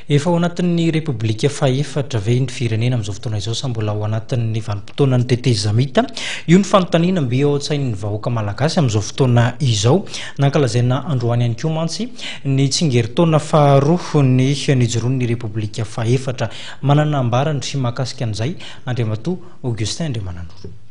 Efa ao anatin'ny Repoblika fahefatra ve ny firenena amin'izao fotoana izao sa mbola ao anatin'ny vanim-potoanan'ny tetezamita? Io ny fanontaniana mby ao an-tsain'ny vahoaka malagasy amin'izao fotoana izao. Nankalazaina androany ihany koa mantsy ny tsingerin-taona faharoa ny nijoroan'ny Repoblika fahefatra. Manana ambara ny mahakasika an'izay Andriamatoa Augustin Andriamananoro.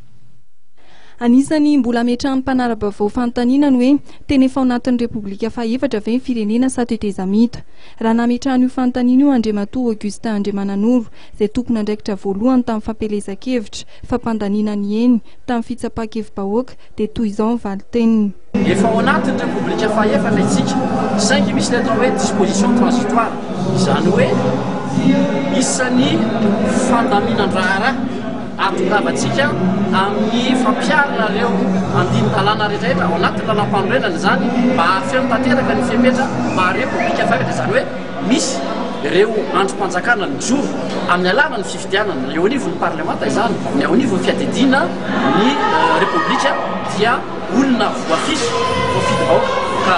Anisan'ny mbola ametrahan'ny mpanara-baovao fanontaniana ny hoe, tena efa ao anatin'ny Repoblika fahefatra ve ny firenena sa tetezamita? Raha nametrahana io fanontaniana io Andriamatoa Augustin Andriamananoro, izay tompon'andraikitra voalohany tamin'ny fampielezan-kevitra, fampandaniana ny eny, tamin'ny fitsapan-kevi-bahoaka, dia toy izao ny valin-teniny. Efa ao anatin'ny Repoblika fahefatra isika, saingy misy ilay atao hoe disposition transitoire, izany hoe isan'ny fandaminan-draharaha ahatongavantsika amin'ny fampiharana ireo andinin-dalàna rehetrarehetra ao anatin'ny lalàmpanorenana izany mba hahafeno tanteraka ny fepetra maha Repoblika fahefatra, izany hoe misy ireo andrim-panjakana mijoro amin'ny alalan'ny fifidianana eo anivon'ny parlemanta izany, ny ao anivon'ny fiadidiana ny Repoblika dia olona voafidy, voafidy vahoaka ka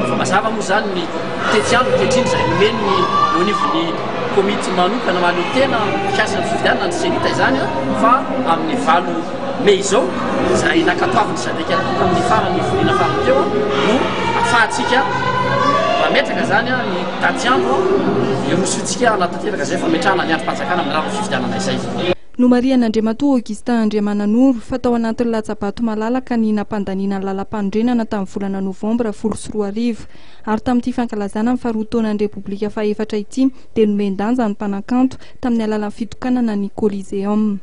efa mazava moa izany ny tetiandro ankehitriny izay nomen'ny eo anivon'ny komity manokana mahaleo tena mikasika ny fifidianana ny CENIT izany fa amin'ny valo mey izao izay nankatoavin'ny SADC ihany koa tamin'ny faran'ny fivoriana farany teo no afahantsika mametraka izany ny daty andro hirosoantsika hanatanteraka izay fametrahana ny andrim-panjakana amin'ny alalan'ny fifidianana izay. Nomarihan'Andriamatoa Augustin Andriamananoro fa tao anatin'ny latsa-bato malalaka ny nampandaniana ny lalàmpanorenana tamin'ny volana novambra 2010 ary tamin'ity fankalazana ny faharoa taonan'ny Repoblika fahefatra ity dia nomen-danja ny mpanakanto tamin'ny alalan'ny fitokanana ny Coliseum.